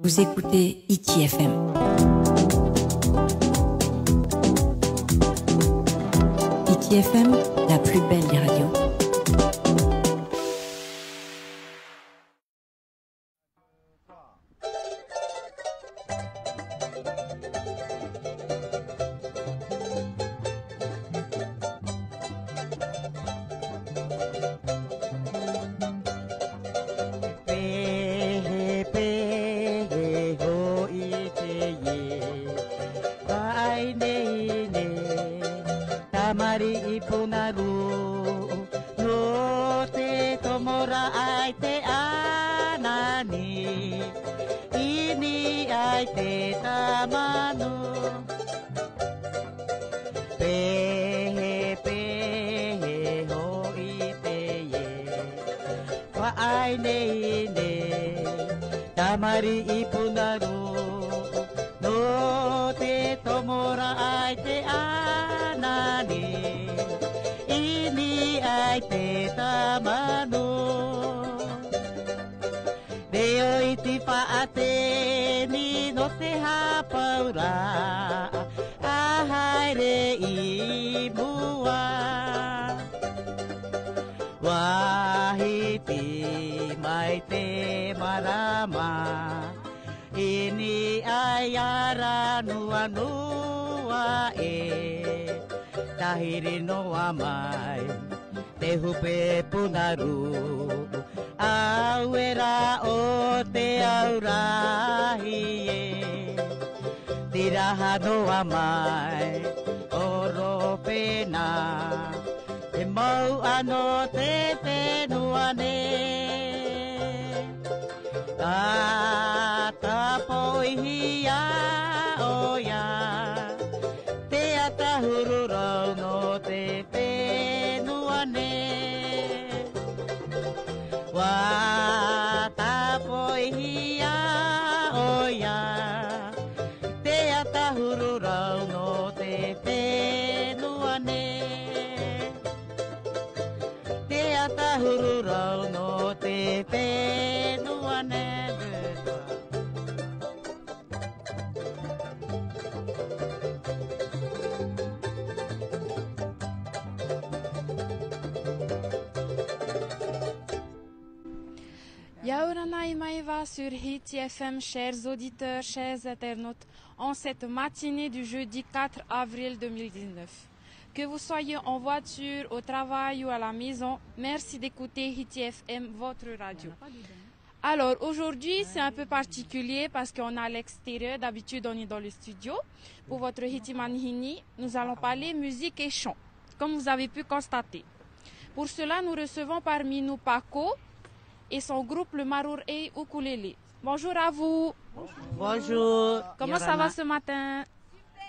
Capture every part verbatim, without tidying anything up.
Vous écoutez Hiti F M. Hiti F M, la plus belle des radios. Pehe, pehe hoʻi teie, faʻaineine, tamariʻi punaru, nō te tomoraʻa i te ʻanani, i niʻa i te tamanu. Pehe, pehe hoʻi teie, faʻaineine, tamariʻi punaru, nō te tomoraʻa i te ʻanani, i niʻa i te tamanu. Reo iti faʻateni nō te hapauraʻa, a haere i mua. Vahiti mai te marama, i niʻa i ara nuanua e, tahiri noa mai te hupe punaru, auera o te aurahi e. Tiraha noa mai, oro pena, e mau ano te fenua nei. Tata poihia oia, te ata huru rau nō te fenua nei. Ua tapoihia oia, te ata huru rau nō te fenua nei. Te ata huru rau nō te fenua nei. Ia ora na e mai va sur Hiti F M, chers auditeurs, chers internautes, en cette matinée du jeudi quatre avril deux mille dix-neuf. Que vous soyez en voiture, au travail ou à la maison, merci d'écouter Hiti F M, votre radio. Alors, aujourd'hui, c'est un peu particulier parce qu'on est à l'extérieur. D'habitude, on est dans le studio. Pour votre Hiti Manihini, nous allons parler musique et chant, comme vous avez pu constater. Pour cela, nous recevons parmi nous Paco et son groupe, le Marurei Ukulele. Bonjour à vous. Bonjour. Comment ça va ce matin ?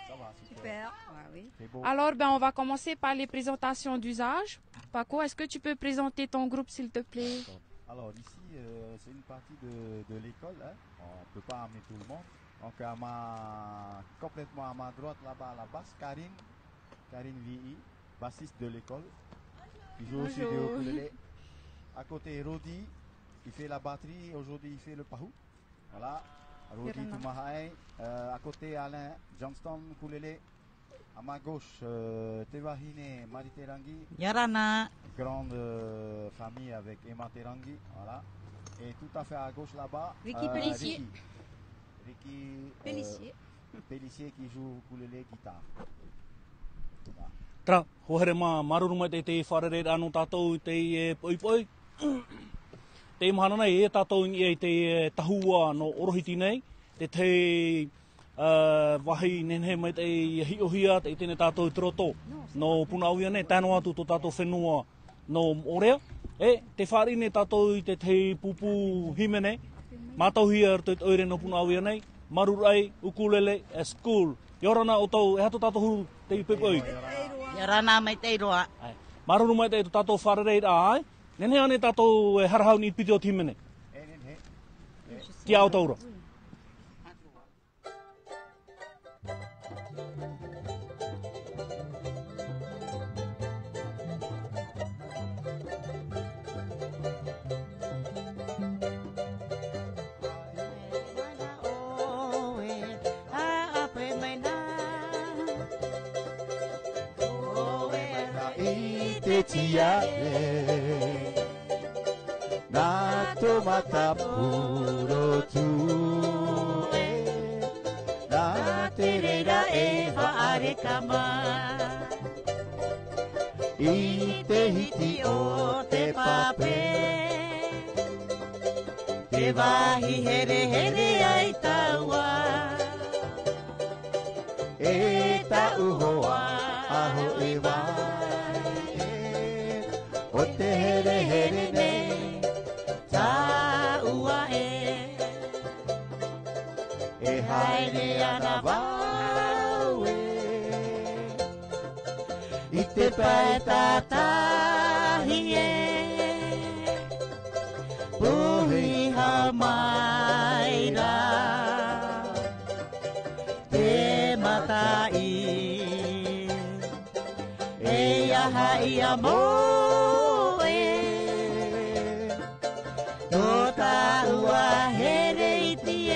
Ça va, super. Super. Ouais, oui. C'est beau. Alors, ben, on va commencer par les présentations d'usage. Paco, est-ce que tu peux présenter ton groupe, s'il te plaît ? Alors, ici, euh, c'est une partie de, de l'école, hein. On peut pas amener tout le monde. Donc, à ma, complètement à ma droite, là-bas, à la basse, Karine, Karine Vi'i, bassiste de l'école, qui joue aussi du ukulélé. À côté, Rodi, il fait la batterie, aujourd'hui, il fait le pahu. Voilà. Rodi Tumahae, euh, à côté, Alain Johnston, ukulélé. À ma gauche, euh, Tevahine Marie Terangi. Ia ora na. Grande, euh, famille avec Emma Terangi, voilà. Et tout à fait à gauche là-bas, Ricky euh, Pellissier. Ricky. Ricky, euh, Pellissier. Pellissier qui joue ukulélé, guitare. Voilà. Terā, hoa here mā, māuruuru maitaʻi i te fārereiraʻa nō tātou i teie poʻipoʻi. Teie mahana nei, e tātou i niʻa i te, e, tahua nō Orohiti nei, te tahi ā, vāhi nehenehe maitaʻi ia hiʻohia, tē ʻite nei tātou i te roto nō Punaʻauia nei, tae noa atu tō tātou fenua nō Moʻorea. E, tē fāriʻi nei tātou i te tahi pupu hīmene, mātauhia i roto i te ʻoire nō Punaʻauia nei, Marurei Ukulele School. Ia ora na ʻoutou, e aha tō tātou huru i teie poʻipoʻi? Ia ora na, maitaʻi roa. ʻAe. Māuruuru maitaʻi tō tātou fārereiraʻa, ʻae. Nehenehe ānei tātou e harahau i niʻa i te piti o te hīmene? Kia ʻoutou ra. te tiare. Nā tō matapurotu e, nā te reira e faʻarekama. I te hiti o te pape, te vāhi herehere ai taua. E taʻu hoa a hoʻi vai e, o te herehere nei tāua e. E haere ana vau e, i te pae tātahi e, puhi hau mai rā te mataʻi. E aha ia mau e, tō tāua here iti e,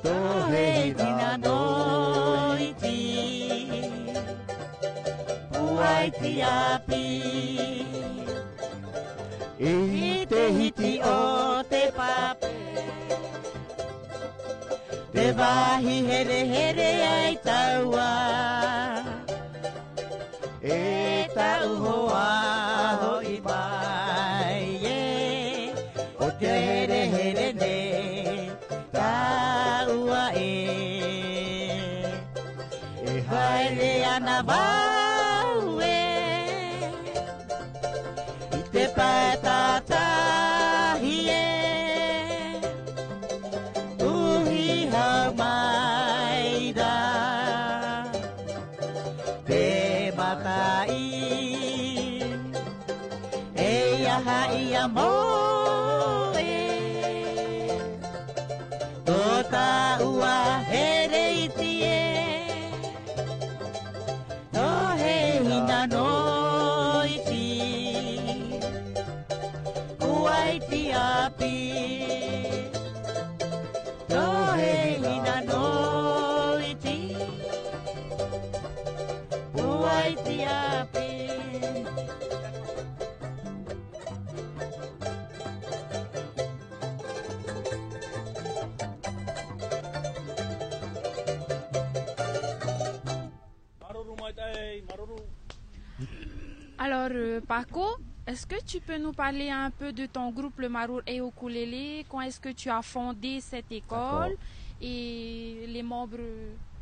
tō hei hina noiti, puai te ʻāpī. I te hiti o te pape, te vāhi herehere ai taua. E taʻu hoa hoʻi mai e, o te herehere nei tāua e. E haere ana vau e, i te pae tātahi e, puhi hau mai rā te mataʻi. E aha ia mau e, tō tāua here iti e, tō hei hina noiti, puai te ʻāpī. Tō hei hina noiti, puai te ʻāpī. Māuruuru maitaʻi, māuruuru. Alors, euh, Paco, est-ce que tu peux nous parler un peu de ton groupe, le Maruru e Ukulele ? Quand est-ce que tu as fondé cette école ? D'accord. Et les membres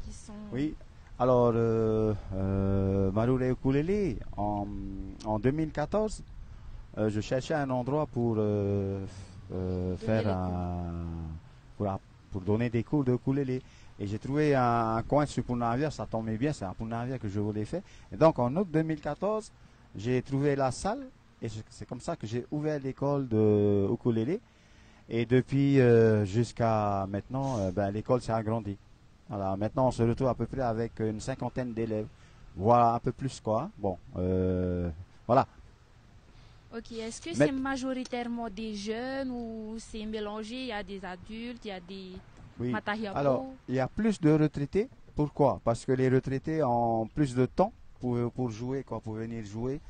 qui sont... Oui, alors, euh, euh, Maruru e Ukulele, en, en deux mille quatorze, euh, je cherchais un endroit pour, euh, euh, donner faire les cours. Un, pour app- pour donner des cours de ukulélé. Et j'ai trouvé un, un coin sur Punaauia, ça tombait bien, c'est à Punaauia que je voulais faire. Et donc en août deux mille quatorze, j'ai trouvé la salle et je- c'est comme ça que j'ai ouvert l'école de ukulélé. Et depuis, euh, jusqu'à maintenant, euh, ben, l'école s'est agrandie. Voilà, maintenant on se retrouve à peu près avec une cinquantaine d'élèves, voire un peu plus, quoi. Bon, euh, voilà. Ok, est-ce que c'est majoritairement des jeunes ou c'est mélangé ? Il y a des adultes, il y a des matahiapo. Oui. Alors, il y a plus de retraités. Pourquoi ? Parce que les retraités ont plus de temps pour, pour jouer, quoi, pour venir jouer.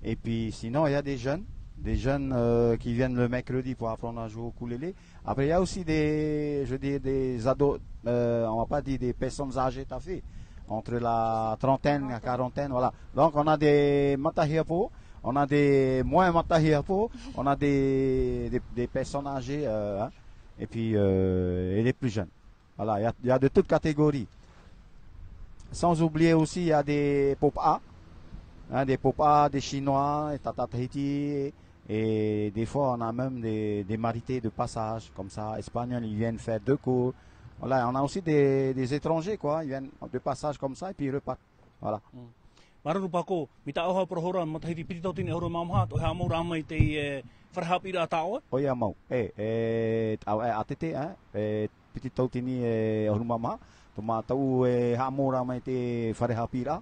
Et puis, sinon, il y a des jeunes, des jeunes, euh, qui viennent le mercredi pour apprendre à jouer au ukulélé. Après, il y a aussi des, je veux dire, des ados, euh, on va pas dire des personnes âgées, tout à fait, entre la trentaine, quarantaine, voilà. Donc, on a des matahiapo, on a des moins matahiapo, on a des, des, des personnes âgées, euh, hein, et puis, euh, et les plus jeunes. Voilà, il y a, il y a de toutes catégories. Sans oublier aussi, il y a des pop-a, hein, des pop-a, des Chinois, et Tata Tahiti, et des fois, on a même des, des marités de passage, comme ça, espagnols, ils viennent faire deux cours. Voilà, on a aussi des, des étrangers, quoi, ils viennent de passage comme ça, et puis ils repartent. Voilà. Mm. Māuruuru Paco, mai tā ʻoe parau ra, matahiti piti tauatini ʻahuru mā maha, tō ʻoe haʻamau ra mai te, e, fare haʻapiʻiraʻa tā ʻoe? ʻOia mau. E, e, tā ʻoe, e, ʻātete, e, e, piti tauatini, e, ʻahuru mā maha, tō mātou e haʻamau ra mai te fare haʻapiʻiraʻa.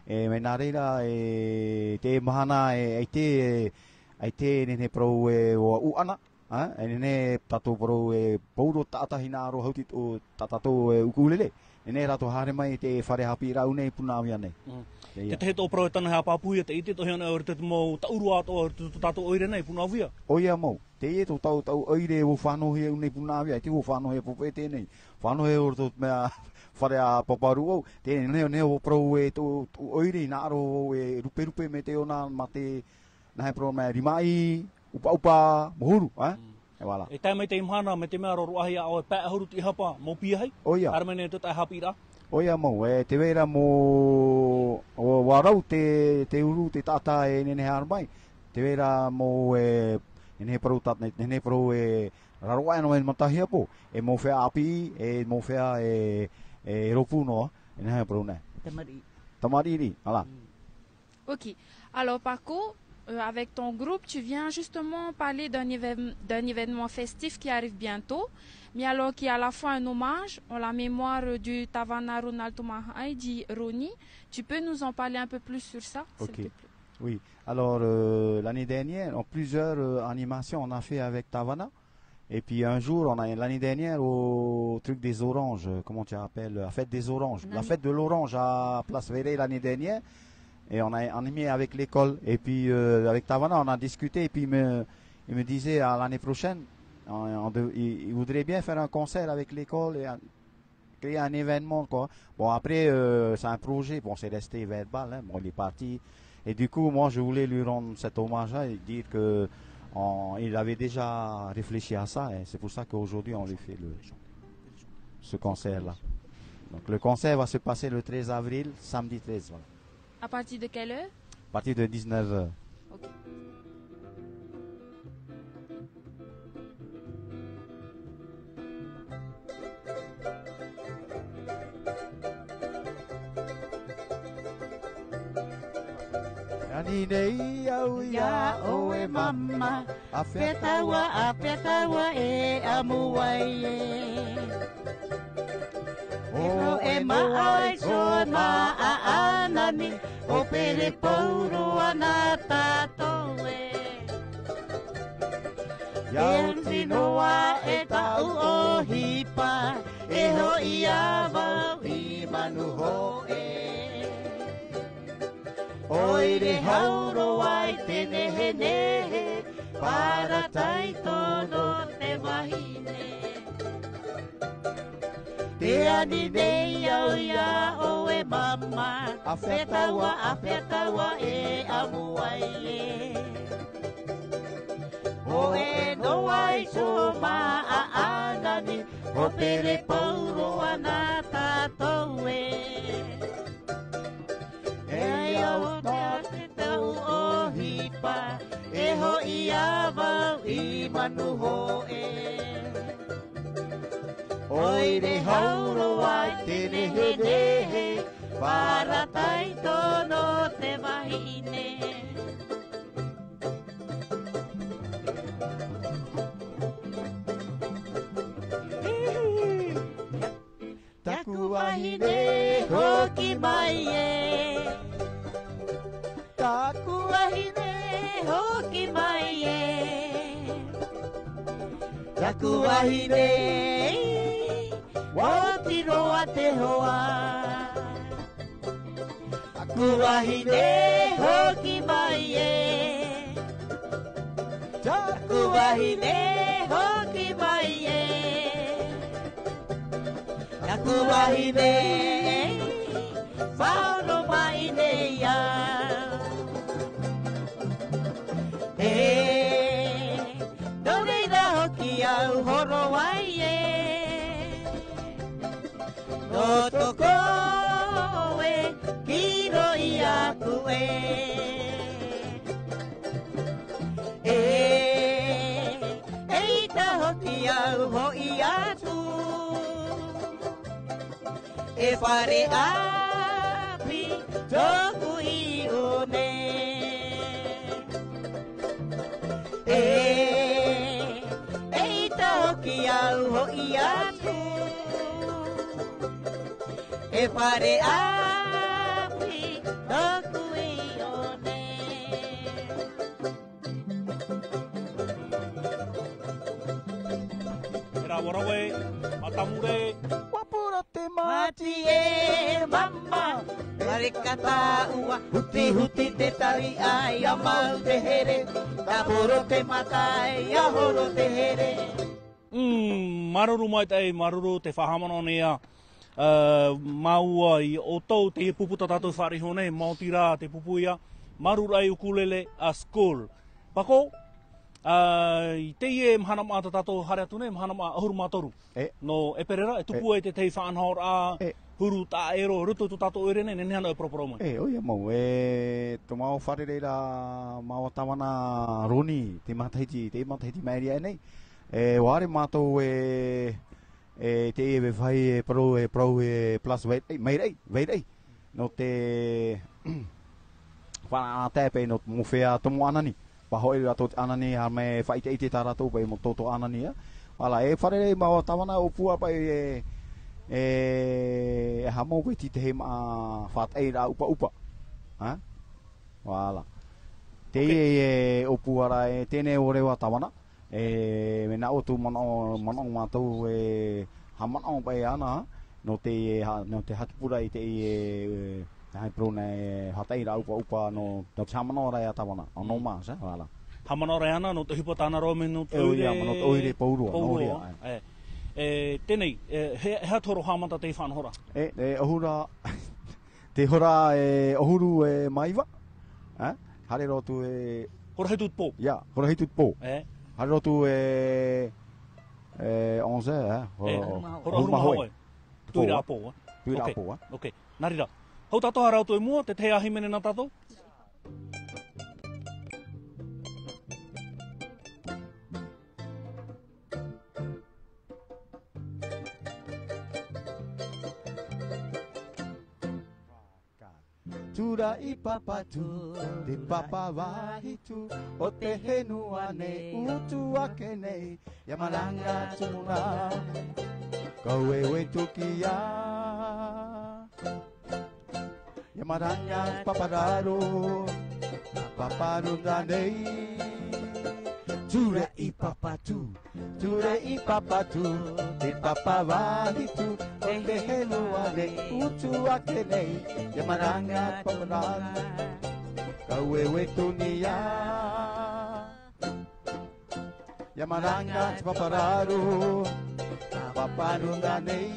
E, mai nā reira, e, te mahana, e, ʻaita, e, ʻaita e nehenehe parau, e, ʻua ʻū ʻana. ā, e nehenehe tātou parau e pauroa taʻata hinaʻaro hau i tō, tā tātou e ukulele. E nehenehe rātou haere mai i te fare haʻapiʻiraʻa nei i Punaʻauia nei. Mm. Ia. Te tahi tō parau e tana e haʻapāpūhia te ʻite, tō hea nei ʻoe te mau taʻurua atoʻa o te, tō tātou ʻoire nei i Punaʻauia. ʻOia mau. Teie tō tātou ʻoire ʻua fānauhia nei i Punaʻauia, ʻaita ʻua fānauhia e pope teie nei. Fānauhia ʻoe tō mea fare a Paparuʻau. Teie nei, nei ʻua parau e tō, tō ʻoire hinaʻaro e ruperupe mai te ʻona mā te, nā hea parau mai rimaʻī, ʻupaʻupa, mau huru, ā? Mm. E voilà. E tae mai te mahana, mai te mea roroʻahia ʻoe, pae ʻahuru te ʻīhapa, mau piahi? ʻOia. Haere mai nei tō tae haʻapiʻiraʻa? ʻOia mau, e, tē vai ra mau, ʻo, ʻua rau te, te ʻuru, te taʻata e nehenehe haere mai. Tē vai ra mau, e, nehenehe parau tā, nehenehe parau e raro aʻe noa mai i te matahiapo, e mau feiā ʻāpī, e mau feiā e, e rōpū noa, e nehenehe parau nei. Tamariʻi. Tamariʻi, voilà. Mm. Ok. Alors, Paco, euh, avec ton groupe, tu viens justement parler d'un évén-, d'un événement festif qui arrive bientôt, mais alors qui est à la fois un hommage en la mémoire du Tavana Ronald Tomahaʻi, dit Ronnie. Tu peux nous en parler un peu plus sur ça, s'il Ok. te plaît ? Oui. Alors, euh, l'année dernière, en plusieurs, euh, animations, on a fait avec Tavana. Et puis un jour, on a, l'année dernière, au truc des oranges, euh, comment tu appelles, la fête des oranges, On a la mis fête de l'orange à Place Véré l'année dernière, et on a animé avec l'école. Et puis, euh, avec Tavana, on a discuté, et puis il me, il me disait, à l'année prochaine, on, on dev-, il, il voudrait bien faire un concert avec l'école et un, créer un événement, quoi. Bon, après, euh, c'est un projet, bon, c'est resté verbal, hein, bon, il est parti. Et du coup, moi, je voulais lui rendre cet hommage-là et dire que on, il avait déjà réfléchi à ça, et c'est pour ça qu'aujourd'hui, on lui fait le, ce concert-là. Donc, le concert va se passer le treize avril, samedi treize, voilà. À partir de quelle heure ? À partir de dix-neuf heures. Ok. Ani nei au iā ʻoe mama, ʻāfea taua, ʻāfea taua e ʻamu ai ē. E hōʻē māʻa iho e māʻa ʻanani, ʻo pere pauroa na tātou ē. E oti noa e taʻu ʻohipa, e hoʻi ā vau i Manuhōʻē. ʻOire hau roa i te nehenehe, parataito nō te vahine. Tē ani nei au iā ʻoe mama, ʻāfea taua, ʻāfea taua e ʻamu ai ē. Hōʻē noa iho māʻa ʻanani, ʻo pere pauroa na tātou ē. E oti noa te taʻu ʻohipa, e hoʻi ā vau i Manuhōʻē. ʻOire hau roa i te nehenehe, parataito nō te vahine. Taku vahine hoki mai ē. Taku vahine hoki mai ē. Taku vahine, ʻua oti roa te hoa. Taku vahine hoki mai ē. Taku vahine hoki mai ē. Taku vahine, faʻaroʻo mai nei au. E, nō reira hoki au horo ai ē. Nō tō koe, kīroʻi aku ē. E, eʻita hoki au hoʻi atu. E fare ʻāpī tōku iʻo nei. E, eʻita hoki au hoʻi atu. E fare ʻāpī tōku iʻo nei. Ua rave, Matamure. Ua pura te māti e mama. Pareka tāua, huti huti te tariʻa, ia mau te here. Tāporo te mata, ia horo te here. Mm, māuruuru maitaʻi, māuruuru te faʻahaʻamanaʻo nei ā, ā, māua i ʻoutou, teie pupu tā tātou fāriʻi iho nei, maoti rā te pupu ia, māuruuru ʻai ukulele a Skull. Pako, ā, i teie mahana maʻa tā tātou haere atu nei, mahana maʻa ʻahuru mā toru. E. Nō ʻēperēra, e tupu ai te tahi faʻanahoraʻa, e, huru taʻero, roto i tō tātou ʻoire nei, nehenehe anaʻe e poroporo mai. E, ʻoia mau, e, tō māua fare reira, māua tāvana Roni, te matahiti, te matahiti maʻiri aʻe nei. E, ʻua haere mātou e, e, teie vāhi e parau, e parau, e plus vai, e, mai rai, vai rai. Nō te, faʻanahoraʻa paʻi nō Mofea Tomo ʻAnani. Pāhoʻi rātou te ʻanani, haere mai faʻaʻiteʻite tā rātou paʻi mo tō, tō ʻanani, ā. Voilà, e fārerei māua tāvana ʻōpua paʻi e, e, e haʻamau paʻi i te tahi māʻa faʻataʻiraʻa ʻupaʻupa. Ā? Voilà. Ok. Teie e ʻōpua ra e teie nei ʻo reva tāvana. E, mea nā ʻoutou manaʻo, manaʻo mātou e haʻamanaʻo paʻi ana, nō te, ha-, nō te haʻaputuputuraʻa i te, e, e, e, hai parau nei, e, faʻataʻiraʻa ʻupaʻupa nō, nō te haʻamanaʻoraʻa ia tāvana, en hommage, ā, voilà. Haʻamanaʻoraʻa ana, nō te ʻohipa tāna roa mai nō te ʻoire. E, ʻoia, nō te ʻoire pauroa, nō pauroa, ʻoia. E, e, teie nei, e, he, he aha te hora haʻamata teie faʻanahoraʻa? E, e, ʻahuru, te hora e ʻahuru e mā iva, ā? Haere roa atu e hora hitu te pō. Ia, hora hitu te pō. E. Haere roa atu e, e onze, ā? E, hora, hora ʻahuru mā hōʻē. Hōʻē. Tuiraʻa pō, ā? Tuiraʻa pō, ā? Ok. Ok. Nā reira. Hou tātou haere atu i mua, te tahi hīmene nā tātou. Tūraʻi pāpā tū, te papa vāhi tū, o te fenua nei, utu ake nei, ia maranga tumu na, ka ueue tū ki a. Ia maranga papararo, papararo nei. Tūraʻi pāpā tū, tūraʻi pāpā tū, te papa vāhi tū, o te fenua nei, utu ake nei, ia maranga papararo, ka ueue tū ni a. Ia maranga te papararo, papararo nei,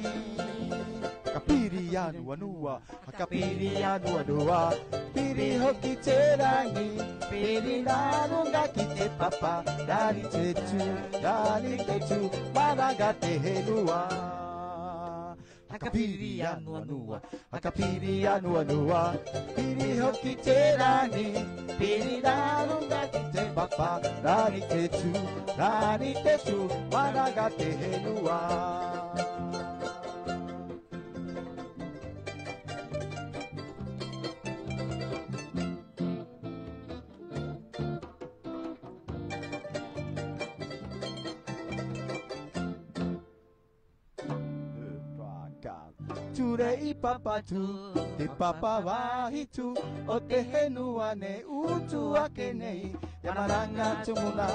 ka piri ānuanua, ka piri ānuanua, piri hoki te rangi, piri nā runga ki te papa, rari te tū, rari te tū, maranga te fenua. Ka piri ānuanua, ka piri ānuanua, piri hoki te rangi, piri nā runga ki te papa, rari te tū, rari te tū, maranga te fenua. Tūraʻi pāpā tū, te papa vāhi tū, o te fenua nei, utu ake nei, ia maranga tumu na,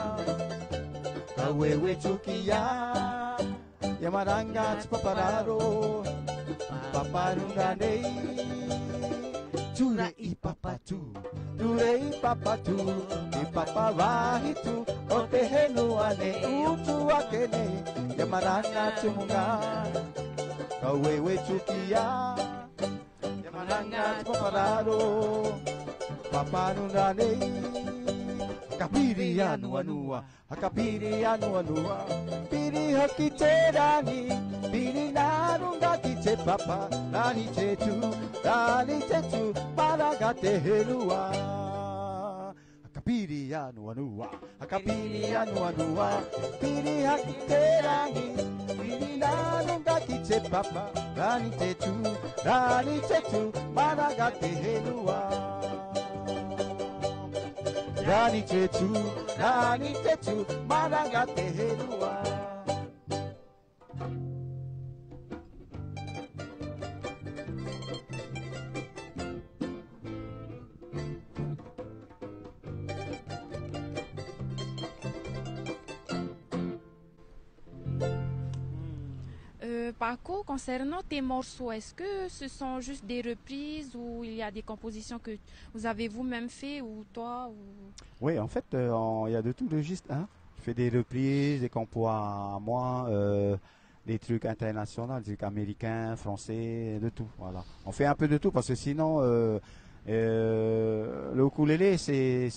ka ueue tū ki a. Ia maranga te papararo, papararo nei. Tūraʻi pāpā tū, tūraʻi pāpā tū, te papa vāhi tū, o te fenua nei, utu ake nei. Ia maranga tumu na, ka ueue tū ki a. Ia maranga te papararo, papararo nei. Ka piri ānuanua, ka piri ānuanua, piri hoki te rangi, piri nā runga ki te papa, rari te tū, rari te tū, maranga te fenua. Ka piri ānuanua, ka piri ānuanua, piri hoki te rangi, piri nā runga ki te papa, rari te tū, rari te tū, maranga te fenua. Rari te tū, rari te tū, maranga te fenua. Paco, concernant tes morceaux, est-ce que ce sont juste des reprises ou il y a des compositions que vous avez vous-même fait ou toi ou... Oui, en fait, euh, on- il y a de tout, de juste, hein. Je fais des reprises, des compos à moi, euh, des trucs internationaux, des trucs américains, français, de tout, voilà. On fait un peu de tout parce que sinon, euh, euh, le ukulélé, c'est,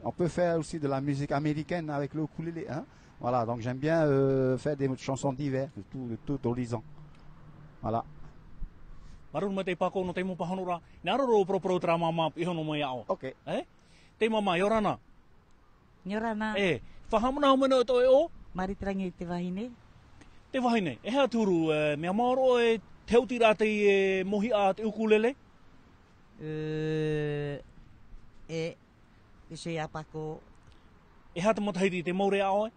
on peut faire aussi de la musique américaine avec le ukulélé, hein. Voilà, donc j'aime bien euh, faire des chansons diverses, de tout, de tout horizon. Voilà. Māuruuru maitaʻi Paco nō te mau pāhonoraʻa. Nā roro o poroporo terā māmā i hono mai aʻo. Ok. Eh? Te māmā, ʻia ora na. ʻIa ora na. E, faʻahaʻamanaʻo mai nō ʻoe ʻo? Mariterangi Te Vahine. Te Vahine, e aha te huru, e, mea maoro ʻoe te haʻutiraʻa tei, e, mōhia te ukulele? E, e, e se a Paco. E aha te matahiti tei maoro ai ʻoe?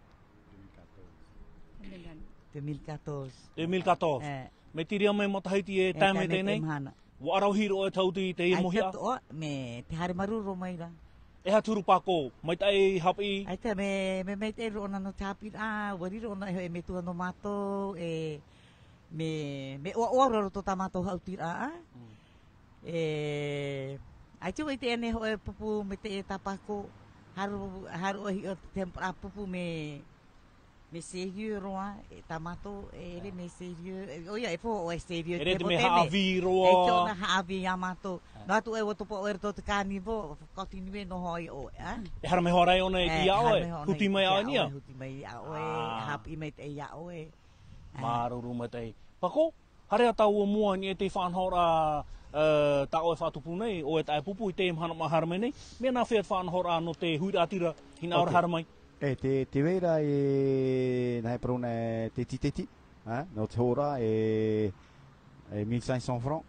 Deux mille quatorze. Deux mille quatorze. E. Mea tīria mai matahiti e taime teie nei? Mahana. ʻUa ʻaravihi roa ʻoe te haʻuti i te mōhia? ʻAita atoʻa, mea te haere māuruuru mai ra. E aha te huru Paco, maitaʻi haʻapiʻi? ʻAita mea, mea maitaʻi roa na nō te haʻapiʻiraʻa, ʻua riro na e hoʻi e metua nō mātou, e, mea, mea ʻoaʻoa roa roto tā mātou haʻutiraʻa. Mm. E, ʻaita ʻua ʻite ānei hoʻi e pupu maitaʻi tā Paco, haru, haru ʻoe hiʻo te tempo ra pupu mea, mea sérieux roa, e tā mātou, e ʻere mea sérieux, e, ʻoia, e pohe ʻoe sérieux, ʻere te mea haʻavī roa. E tōna haʻavī iā mātou. Noa atu ʻoe ʻua topa ʻoe roto te caniveau, continuer noa hoʻi ʻoe, a? E haere mai hoʻi ra ʻoe nei iā ʻoe, huti mai ʻoe nei. Huti mai iā ʻoe, haʻapiʻi maitaʻi iā ʻoe. Māuruuru maitaʻi. Paco? Haere ā tāua i mua i niʻa i te faʻanahoraʻa, e, tā ʻoe e faʻatupu nei, ʻoe taʻa pupu i teie mahana mā haere mai nei, mea nāfea te faʻanahoraʻa nō te huiraʻatira hinaʻaro haere mai? E, te, te vai ra e, nā hea parau na, e, te titeti, e, nō te hora, e, e, mille cinq cents francs,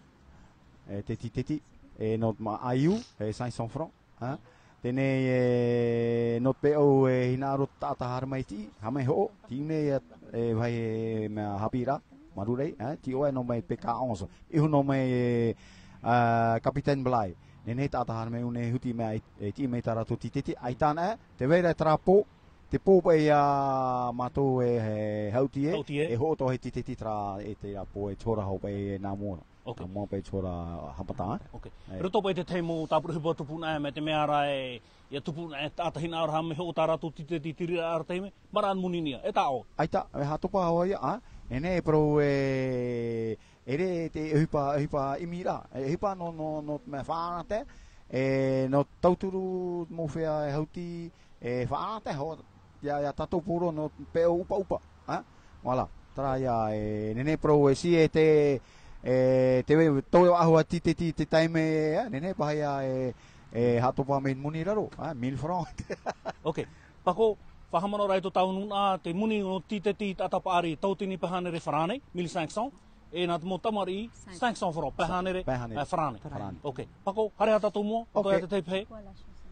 e, te titeti, e, nō te mā aiu, e, cinq cents francs. Ha? Teie nei, e, nō te peu e hinaʻaro te taʻata haere mai tiʻi, haere mai hoʻo, tiʻi nei, e, e, vāhi, e, mea haʻapiʻiraʻa, Maru Rei, e, tiʻi ʻoe nō mai P K onze. Iho nō mai, e, a, Capitaine Bligh. Teie nei taʻata haere mai ʻō nei huti mai, e, tiʻi mai tā rātou titeti, ʻaita anaʻe, e, te vai ra terā pō, te pō paʻi iā mātou e, e haʻuti ē, e hoʻo atoʻa he titeti terā, e terā pō, e te hora hoʻi paʻi nā mua. Ok. Nā mua paʻi te hora hapata, e? Ok. E. Roto paʻi i te tahi mau tāpura ʻohipa tupu na, mea te mea ra e, ʻia tupu na e taʻata hinaʻaro haere mai hoʻo tā rātou titeti i te reira ra taime, maraʻa moni niʻa, e tā ʻoe? ʻAita, e haʻatopa hoʻi ia, a? E nehenehe e parau e, ʻere te ʻohipa, ʻohipa ʻimi ra, e ʻohipa nō, nō, nō te mea faʻanahoraʻa, e, nō tauturu mau feiā e haʻuti, e faʻanahoraʻa hoʻi, iā, iā tātou pauroa nō te peu ʻupaʻupa, e? Voilà, terā ia, e, nehenehe e parau e si e te, e, te vai, tō ʻoe ʻahu a titeti i te taime, e, nehenehe paha ia, e, e, haʻatopa mai moni raro, e, mille francs. Ok, Paco, faʻahaʻamanaʻo ra i tō tāua nūnaʻa, te moni nō te titeti i te taʻata paʻari, tauatini pae hānere farāne, mille cinq cents, e nā te mau tamariʻi, cinq cents francs, pae hānere, pae hānere, e, farāne. Farāne. Ok, Paco, haere ā tātou i mua, ʻo tō ia te tahi pehe. Voilà, je fais ça.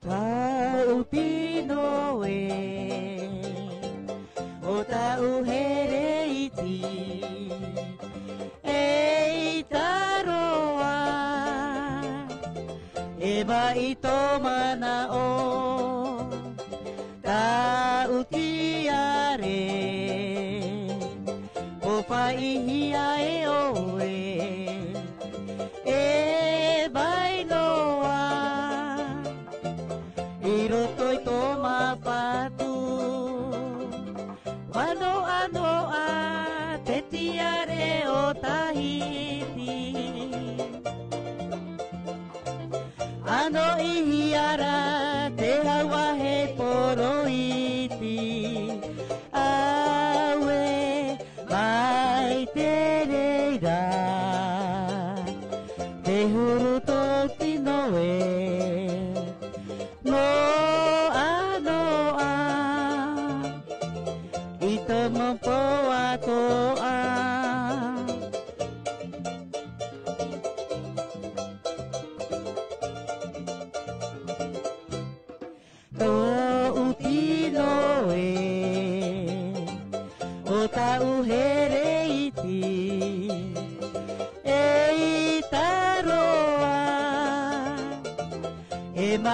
Tāʻu tino ē, ʻo tāʻu here iti, eʻita roa, e maʻi tō manaʻo, tāʻu tiare, ʻo pāʻihia e ʻoe, e vai noa. I roto i tō māpatu, ʻua noʻanoʻa te tiare o Tahiti. ʻA noʻihia ra te hau a hei poroiti. Auē, mai te reira, te huru tō tino ē, noʻanoʻa, i te mau pō atoʻa.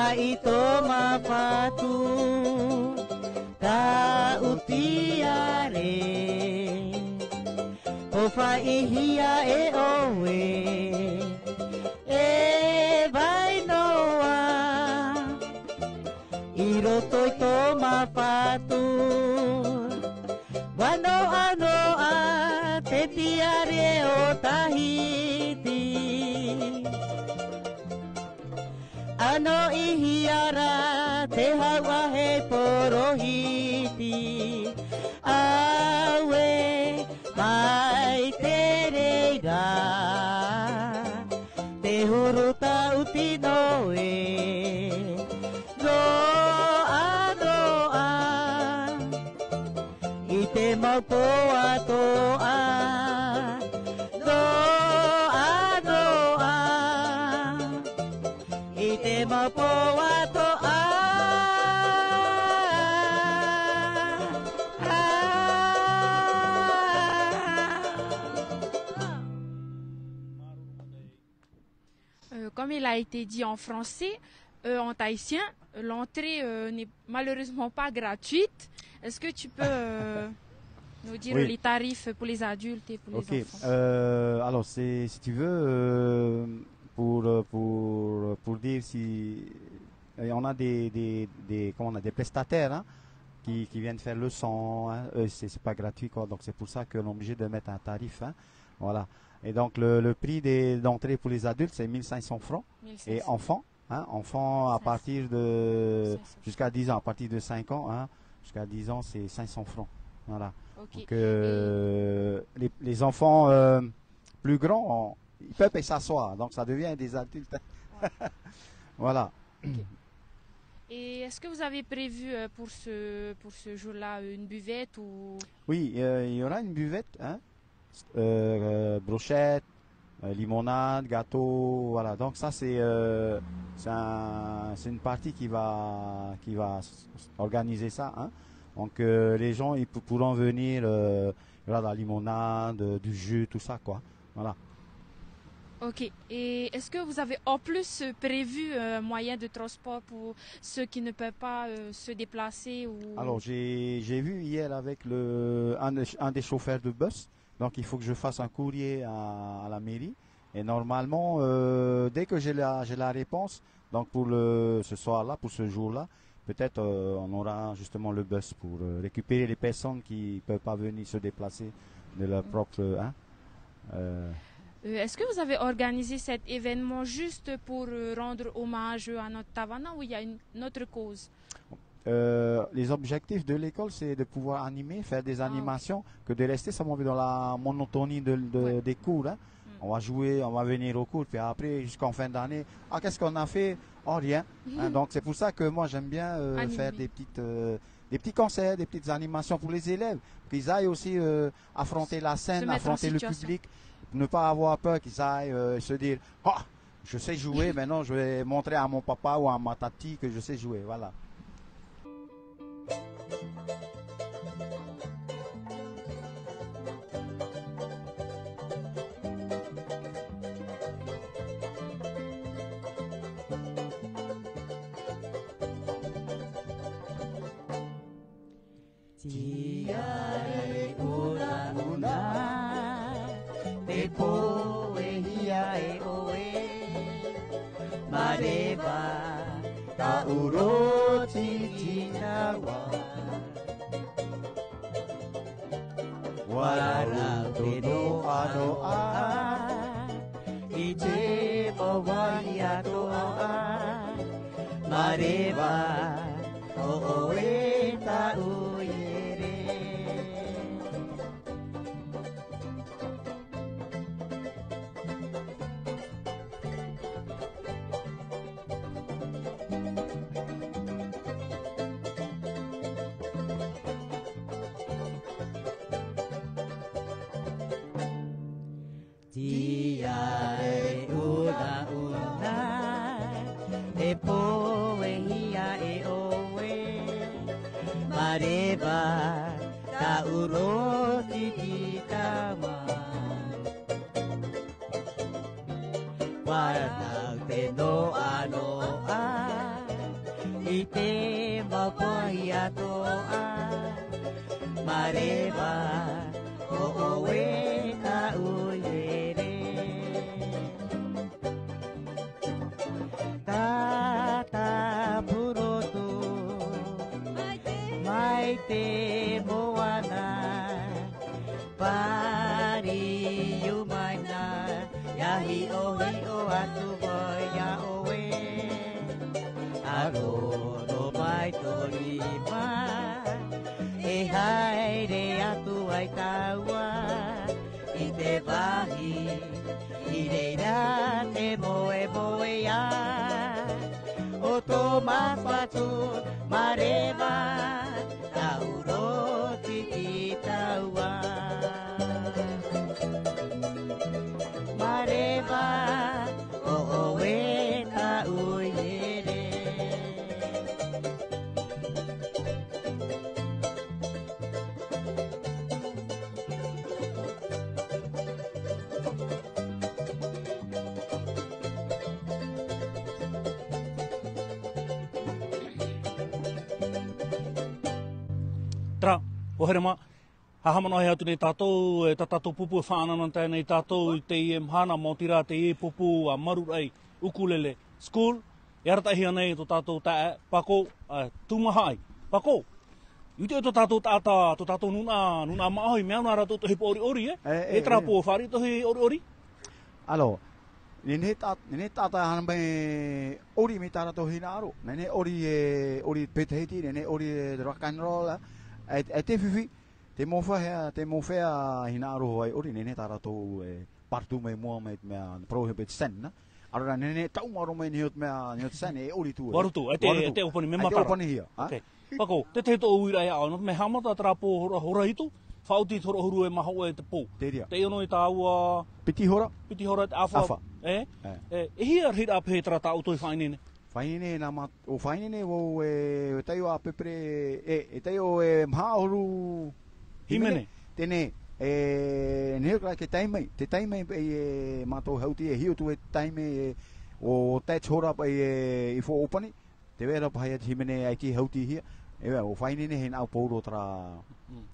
I tō māpatu, taʻu tiare. Pōfaʻihia e ʻoe, e vai noa. I roto i tō māpatu, ʻua noʻanoʻa te tiare o Tahiti. ʻAnoʻihia ra te hauʻa hei porohiti. Auē, mai te reira, te huru taʻu tino e. Noʻanoʻa i te mau pō atoʻa. Noʻanoʻa i te mau pō atoʻa. Euh, comme il a été dit en français, euh, en tahitien, euh, l'entrée, euh, n'est malheureusement pas gratuite. Est-ce que tu peux, euh, nous dire Oui. les tarifs pour les adultes et pour les Ok. enfants ? Euh, alors, c'est, si tu veux, euh, pour, euh, pour, pour dire si, et on a des, des, des, comment on a, des prestataires, hein, qui, qui viennent faire le sang, hein. Eux, c'est, c'est pas gratuit, quoi. Donc, c'est pour ça qu'on est obligé de mettre un tarif, hein. Voilà. Et donc, le, le prix des, d'entrée pour les adultes, c'est mille cinq cents francs. Et mille cinq cents. Enfants, hein, enfants à Cinq cents. partir de, Cinq cents. jusqu'à dix ans, à partir de cinq ans, hein, jusqu'à dix ans, c'est cinq cents francs. Voilà. Ok. Donc, euh, Et les, les enfants, euh, plus grands, on- ils peuvent s'asseoir, donc ça devient des adultes. Ouais. Voilà. Ok. Et est-ce que vous avez prévu, euh, pour ce, pour ce jour-là, une buvette ou Oui, euh, il y aura une buvette, hein, euh, euh, brochette, euh, limonade, gâteau, voilà. Donc ça, c'est, euh, c'est un- c'est une partie qui va, qui va s- s- organiser ça, hein. Donc, euh, les gens, ils pou- pourront venir, euh, il y aura de la limonade, euh, du jus, tout ça, quoi. Voilà. Ok. Et est-ce que vous avez en plus, euh, prévu, euh, un moyen de transport pour ceux qui ne peuvent pas, euh, se déplacer ou Alors, j'ai, j'ai vu hier avec le, un, de- un des chauffeurs de bus. Donc, il faut que je fasse un courrier à, à la mairie. Et normalement, euh, dès que j'ai la, j'ai la réponse, donc pour le, ce soir-là, pour ce jour-là, peut-être, euh, on aura justement le bus pour, euh, récupérer les personnes qui peuvent pas venir se déplacer de leur propre, hein, euh, Euh, est-ce que vous avez organisé cet événement juste pour, euh, rendre hommage à notre Tavana ou il y a une, une autre cause ? Euh, les objectifs de l'école, c'est de pouvoir animer, faire des Ah, ok. animations, que de rester seulement dans la monotonie de, de- Ouais. des cours, hein. Mm. On va jouer, on va venir au cours, puis après, jusqu'en fin d'année, ah, qu'est-ce qu'on a fait ? Oh, rien. Hein, donc, c'est pour ça que moi, j'aime bien, euh, Animer. faire des petites, euh, des petits concerts, des petites animations pour les élèves, qu'ils aillent aussi, euh, affronter la Se scène, mettre en affronter le situation. public, ne pas avoir peur, qu'ils aillent, euh, se dire, ah, je sais jouer, maintenant je vais montrer à mon papa ou à ma tati que je sais jouer, voilà. Tiare unauna, te poehia e ʻoe, mareva taʻu roti tinaua. Ua rau te noʻanoʻa, i te pōvai atoʻa, mareva ʻo ʻoe taʻu ere. Tiare unauna, e poehia e ʻoe, mareva taʻu roti tinaua. Ua rau te noʻanoʻa, I te mau pahi atoʻa, mā reva, ʻo ʻoe taʻu here. Tātāpū roto, mai te moana, pāriu mai na, ʻia hiʻohiʻo atu vau iā ʻoe. ʻAro nō mai tō rima, e haere atu ai tāua i te vāhi, i reira te moemoeā o tō mātou Atua, mā reva, taʻu roto i tāua. Mā reva, ʻo ʻoe taʻu here. Terā, ʻua haere mā, haʻamanaʻo atu nei tātou, e tā tātou pupu e faʻanahonahohia nei tātou i teie mahana, maoti rā teie pupu a Maruraʻi Ukulele School, e arataʻihia nei tō tātou taeaʻe, Pako, ā, Tumahaʻi. Pako, i ʻite tō tātou taʻata, tō tātou nūnaʻa, nūnaʻa māʻohi, mea nā rātou tō ʻohipa ʻoriʻori, e? E, e, e, terā e. Pō, fāriʻi tō ʻohipa ʻoriʻori? Alors, nehenehe tā, nehenehe taʻata e haere mai e ʻori mai tā rātou hinaʻaro. Nehenehe ʻori e, ʻori pētahiti, nehenehe ʻori e rock and roll, e, e te fifi, te mau feiā, te mau feiā hinaʻaro hoʻi ʻori, nehenehe tā rātou e pāruru mai mua mai te mea, parau hoʻi pē te scène, nā. Alors, nehenehe taʻu maoro mai nei ʻo te mea, nei ʻo te scène, e ʻori atu, e. Vārua atu, e te, Vārua atu. E te ʻōpani, mea matara. E te ʻōpanihia, ā? Ok. Pako, te tahi tō ʻoe ʻīraʻa e aʻo, nō te mea haʻamata terā pō hora, hora hitu, faʻaoti te hora huru e maha ʻoe te pō. Terā. Teie noa i tāua piti hora. Piti hora te ʻāfa. ʻĀfa. E? E. E, e hia rā pē terā tā ʻoutou e faʻaineine? Faʻaineine nā mā, ʻua faʻaineine vau e, e taiʻo à peu près, e, e taiʻo e maha ʻahuru hīmene. Hīmene. Teie, e, nehenehe rā e tae mai, e tae mai paʻi e mātou hauti e hiʻo atu e tae mai e, ʻo tae te hora paʻi e, i faʻaʻōpani. Tē vai ra paʻi ia te hīmene e ʻaita e hautihia. E, ʻua faʻaineine e hinaʻaro pauroa terā. Mm.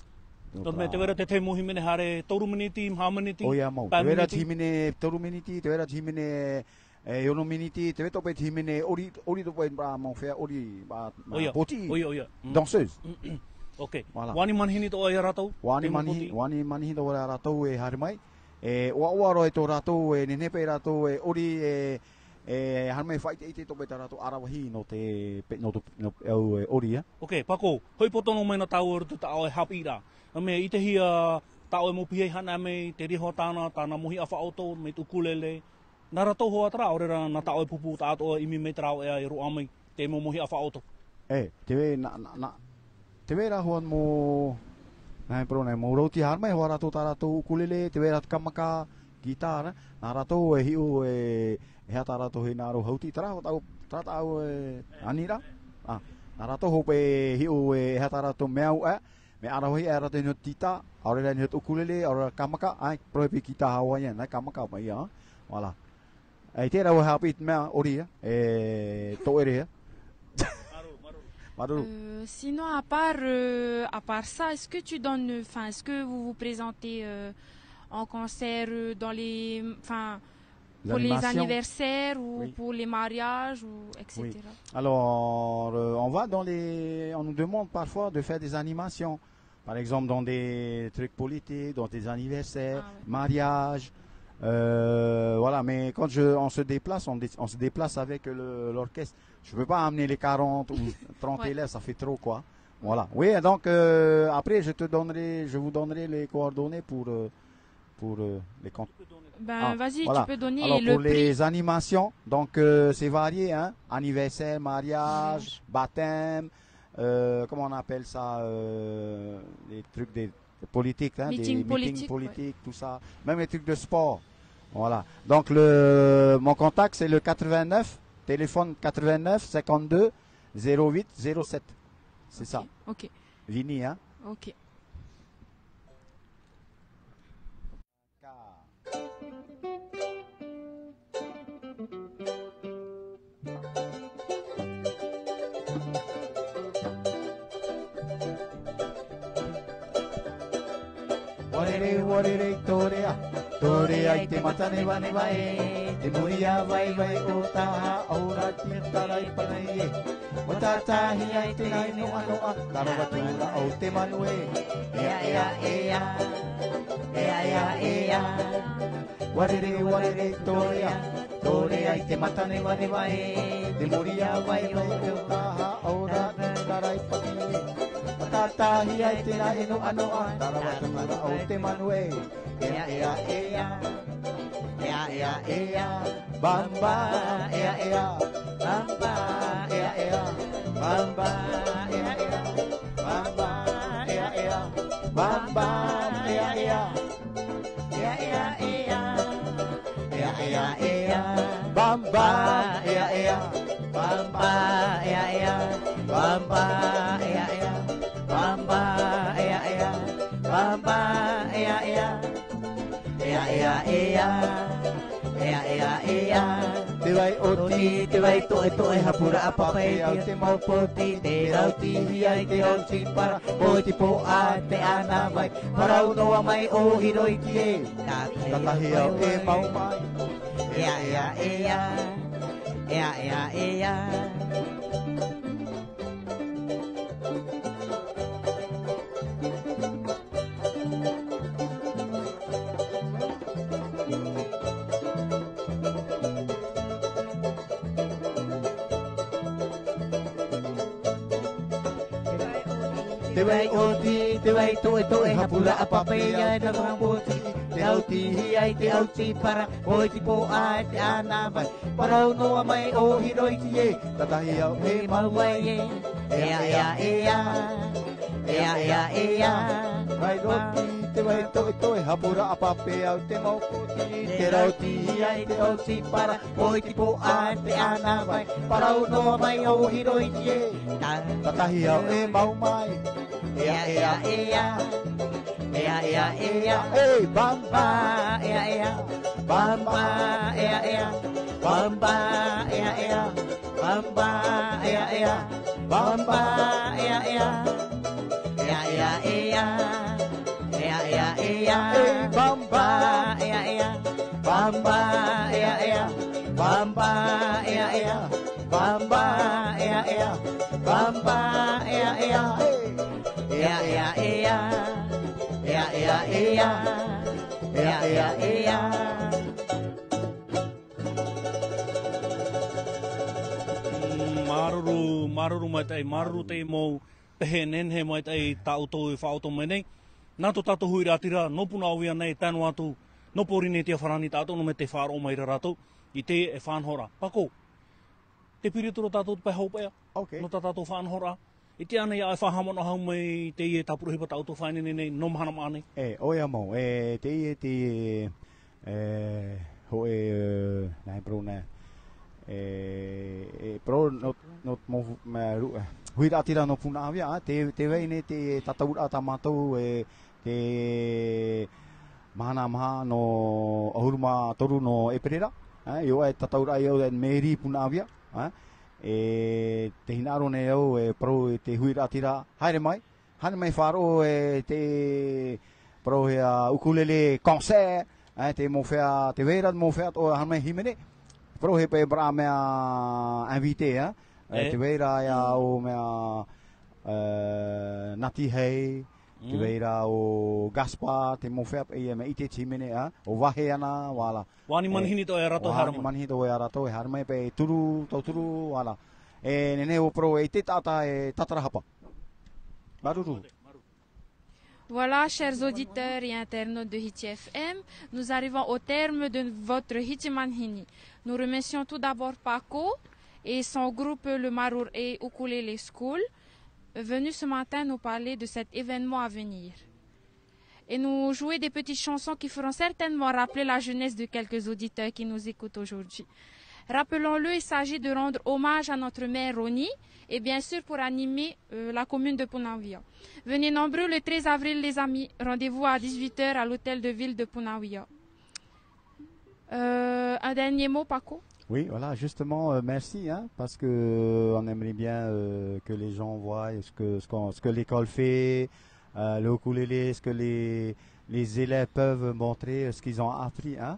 Nō te mea, tē vai ra te tahi mau hīmene haere toru miniti, maha miniti, pae miniti. ʻOia mau. Tē vai ra te hīmene toru miniti, tē vai ra te hīmene, e, ono miniti, tē vai atoʻa paʻi te hīmene ʻori, ʻori atoʻa paʻi, ā, mau feiā ʻori, ā, ā, ʻoia. Pōtiʻi. ʻOia, ʻoia. Mm. Danseuse. Ok. Voilà. ʻUa ani manihini atoʻa ia rātou? ʻUa ani manihi-, ʻua ani manihini atoʻa ia rātou e haere mai. E, ʻoaʻoa roa e tō rātou, e, nehenehe paʻi rātou e ʻori, e, e, haere mai faʻaʻiteʻite atoʻa paʻi tā rātou aravihi nō te, pe-, nō te, nō te au, e, ʻori, ā. Ok, Pako, hoʻi poto noa mai nā tāua i roto i tā ʻoe haʻapiʻiraʻa. Nō te mea, i te hia tā ʻoe mau pihaʻi haʻanaho mai, te reira hoʻi tāna, tāna mau hiʻa faʻaoto, mai te ukulele. Nā rātou hoʻi terā, ʻaore rā nā tā ʻoe pupu, taʻata ʻoe i ʻimi mai terā ʻoe e roaʻa mai. Te mau, mau hiʻa faʻaoto. E, tē vai, nā, nā, nā, tē vai ra hoʻi mau, nā, e parau nei, mau rauti haere mai, hoʻi rātou tā rātou ukulele, tē vai ra te kamaka, guitar, nā rātou e hiʻo e, e aha tā rātou hinaʻaro hauti, terā hoʻi tāʻu, terā tāʻu e aniraʻa. Ā, nā rātou hoʻi e hiʻo e, e aha tā rātou mea au, e, mea aravihi, e rātou e niʻa i te tita, ʻaore rā e niʻa i te ukulele, ʻaore rā kamaka, ā, parau paʻi guitar hawaiian, nā kamaka paʻi, ā. Voilà. E, terā ʻoe haʻapiʻi i te mea ʻori, e, tō ʻere, e. Māuruuru. Māuruuru. Euh, sinon, à part, euh, à part ça, est-ce que tu donnes, enfin, est-ce que vous vous présentez, euh, en concert, euh, dans les, enfin, pour les anniversaires ou pour les mariages, ou et cetera ? Oui. Alors, euh, on va dans les, on nous demande parfois de faire des animations. Par exemple, dans des trucs politiques, dans des anniversaires, mariages, euh, voilà. Mais quand je, on se déplace, on dé-, on se déplace avec le, l'orchestre. Je peux pas amener les quarante ou trente élèves, ça fait trop, quoi. Voilà. Oui, donc, euh, après, je te donnerai, je vous donnerai les coordonnées pour, euh, pour, euh, les con-, Ben, vas-y, tu peux donner le prix. Alors, pour les animations, donc, euh, c'est varié, hein. Anniversaire, mariage, baptême, euh, comment on appelle ça, euh, les trucs des, des politiques, hein, des meetings politiques, tout ça. Même les trucs de sport. Voilà. Donc, le, mon contact, c'est le quatre-vingt-neuf, téléphone quatre-vingt-neuf, cinquante-deux, zéro huit, zéro sept. C'est ça. Ok. Vini, hein. Ok. Te ua rere i tō rea, tō rea i te mata nevaneva e, te mōria vaivai o taha, ora te tarai panai e. Ua tātahi ai te nai noa noa, tarawa tura o te manu e. Ea, ea, ea, ea, ea, ea. Ua rere, ua rere i tō rea, tō rea i te mata nevaneva e, te mōria vaivai o taha, ora te tarai panai e. Ua tātahi ai te nai noa noa, tarawa tura o te manu e. Ea, ea, ea. Ea, ea, ea. Bamba, ea, ea. Bamba, ea, ea. Bamba, ea, ea. Bamba, ea, ea. Bamba, ea, ea. Ea, ea, ea. Ea, ea, ea. Bamba, ea, ea. Bamba, ea, ea. Bamba, ea, ea. Bamba, ea, ea. Bamba, ea, ea. Ea, ea, ea. Ea, ea, ea. Te vai oti, te vai toʻetoʻe, hapuraʻa pape, au te mau poti, te rauti hia i te rauti para, pō i te pō a te ana vai. Parau noa mai ʻo Hiroiti e. Tātahi au e mau mai. Ea, ea, ea. Ea, ea, ea. Te vai oti, te vai toʻetoʻe, hapuraʻa pape, ia e te mau poti, te rauti hia i te rauti para, pō i te pō a te ana vai. Parau noa mai ʻo Hiroiti e. Tātahi au e mau mai e. Ea, ea, ea. Ea, ea, ea. Vai roti, te vai toʻetoʻe, hapuraʻa pape, au te mau poti, te rauti hia i te rauti para, pō i te pō a te ana vai. Parau noa mai ʻo Hiroiti e. Tātahi au e mau mai. Ea, ea, ea. Ea, ea, ea. Ei, bamba. Bamba, ea, ea. Bamba, ea, ea. Bamba, ea, ea. Bamba, ea, ea. Bamba, ea, ea. Ea, ea, ea. Ea, ea, ea. Ei, bamba. Bamba, ea, ea. Bamba, ea, ea. Bamba, ea, ea. Bamba, ea, ea. Bamba, ea, ea. Ea, ea, ea. Ea, ea, ea. Ea, ea, ea. Mm, māuruuru, māuruuru maitaʻi, māuruuru te mau pehe nehenehe maitaʻi tā ʻoutou e faʻaʻoto mai nei. Nā tō tātou huiraʻatira, nō Punaʻauia nei, tae noa atu, nō Pōrīnetia farāni tātou, nō mai tē faʻaroʻo mai ra rātou i teie faʻanahoraʻa. Pako, tē piri atu ra tātou te pae hopeʻa, Ok. nō tā tātou faʻanahoraʻa. ʻIte ānei ʻoe e faʻahaʻamanaʻo mai i teie tāpura ʻohipa tā ʻoutou faʻaineine nei, nō mahana maʻa nei? E, ʻoia mau, e, teie, teie, e, hōʻē, e, nā, e parau nā, e, e, parau nō, nō, mau, mā, ru-, e, huiraʻatira nō Punaʻauia, ā, tē, tē vai nei te tataʻuraʻa tā mātou, e, te mahana maha nō ʻahuru mā toru nō ʻēperēra, ā, ʻia ora e tataʻuraʻa ia au e mēri Punaʻauia, ā, e tē hinaʻaro nei au e parau i te huiraʻatira, haere mai, haere mai faʻaroʻo e te parau hia ukulele concert, ā, te mau feiā, tē vai ra te mau feiā atoʻa haere mai hīmene, parau hia paʻi parau mea invité, ā, ā, E. tē vai ra ia ʻo mea, ā, Nati Hei, tē Mm. vai ra ʻo Gaspar, te mau feiā paʻi ia mea ʻite te hīmene, ā, ʻo vahe ana, voilà. Vāhi E, manihini atoʻa ia rātou e vāhi haere mai. manihini atoʻa ia rātou e haere mai, paʻi turu, tauturu, voilà. E, nehenehe ʻo parau e te taʻata e tātarahapa. Māuruuru. Voilà, chers auditeurs et internautes de Hiti F M, nous arrivons au terme de votre Hiti Manihini. Nous remercions tout d'abord Paco et son groupe, le Marur et Ukulele School, venus ce matin nous parler de cet événement à venir. Et nous jouer des petites chansons qui feront certainement rappeler la jeunesse de quelques auditeurs qui nous écoutent aujourd'hui. Rappelons-le, il s'agit de rendre hommage à notre mère Ronnie et bien sûr pour animer, euh, la commune de Punaʻauia. Venez nombreux le treize avril, les amis. Rendez-vous à dix-huit heures à l'hôtel de ville de Punaʻauia. Euh, un dernier mot, Paco ? Oui, voilà, justement, euh, merci, hein, parce que, euh, on aimerait bien, euh, que les gens voient ce que, ce qu'on, ce que l'école fait, euh, le ukulélé, ce que les, les élèves peuvent montrer, euh, ce qu'ils ont appris, hein.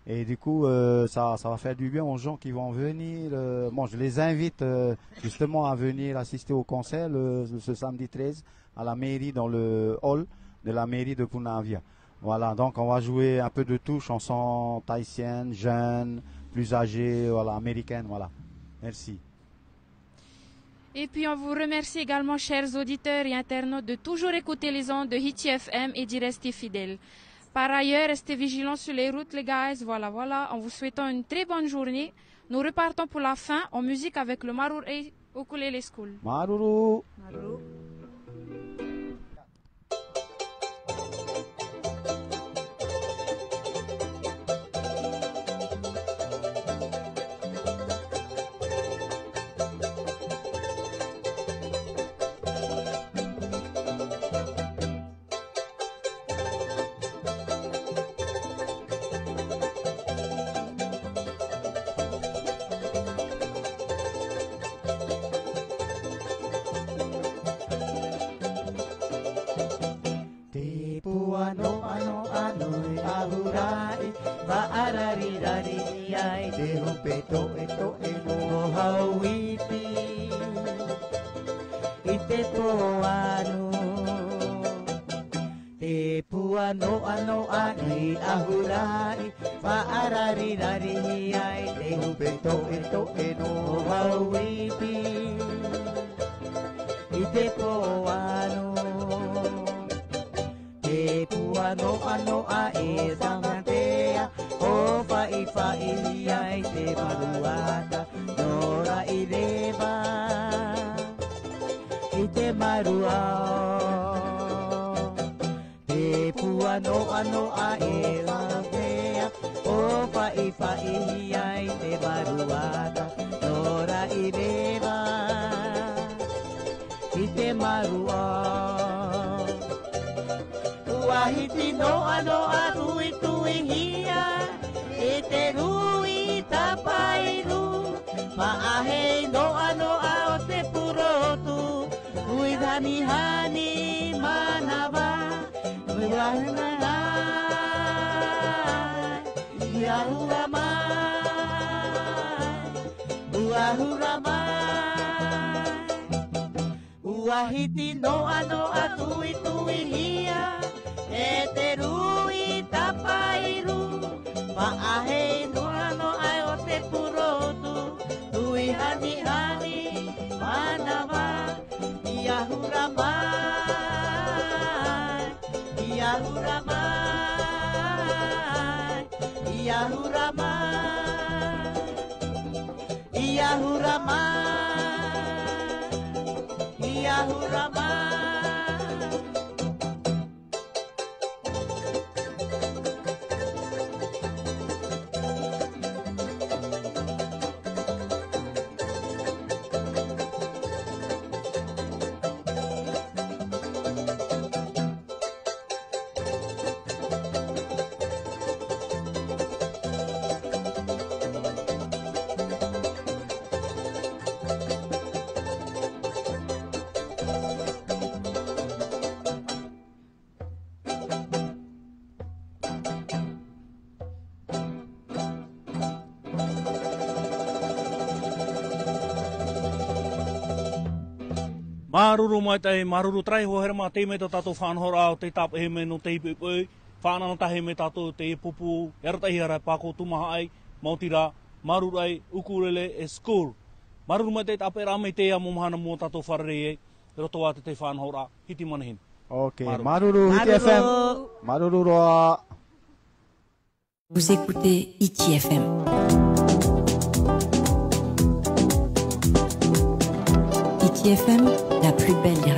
Et du coup, euh, ça, ça va faire du bien aux gens qui vont venir. Euh, bon, je les invite, euh, justement à venir assister au concert le, ce samedi treize à la mairie, dans le hall de la mairie de Punaauia. Voilà, donc on va jouer un peu de tout, chansons tahitiennes, jeunes, plus âgées, voilà, américaines, voilà. Merci. Et puis on vous remercie également, chers auditeurs et internautes, de toujours écouter les ondes de Hiti F M et d'y rester fidèles. Par ailleurs, restez vigilants sur les routes, les guys. Voilà, voilà, en vous souhaitant une très bonne journée. Nous repartons pour la fin en musique avec le Maruru Ukulele School. Maruru. Maruru. Te pua noʻanoʻa nui ʻahuraʻi, faʻararirari ai te hupe toʻetoʻe nō Hauiti i te pō anu. Te pua noʻanoʻa nui ʻahuraʻi, faʻararirari ai te hupe toʻetoʻe nō Hauiti i te pō anu. Te pua noʻanoʻa e Sangatea, ʻo faʻifaʻi ai te maruata, nō Raʻireva i te marua. Te pua noʻanoʻa e Sangatea, ʻo faʻifaʻi ai te maruata, nō Raʻireva i te marua. ʻUa hiti noʻanoʻa tuituihia e te rūʻi tāpaeru, faʻahei noʻanoʻa o te purotu, ui hanihani manava, ui ahura mai, ui ahura mai, ui ahura mai. ʻUa hiti noʻanoʻa tuituihia e te rūʻi tāpaeru, faʻahei noʻanoʻa o te purotu, ui hanihani manava, ui ahura mai, ui ahura mai, ui ahura mai. Ia hura mai, ia hura mai. Māuruuru maitaʻi, māuruuru terā iho here mā, teie mai tā tātou faʻanahoraʻa o te tāpeʻa mai nō te poʻipoʻi, faʻanahoraʻa tahi mai tātou te pupu, e arataʻihia ra e Pākō Tumahaʻi, maoti rā, Māuruuru Ukulele School. Māuruuru maitaʻi te tāpeʻaraʻa mai i teie mau mahana mau tātou fārerei ai, i roto ā i te faʻanahoraʻa, Hiti Manihini. Ok, māuruuru. Māuruuru, Hiti F M. Māuruuru. Māuruuru roa. Vous écoutez Hiti F M. Hiti F M, la plus belle des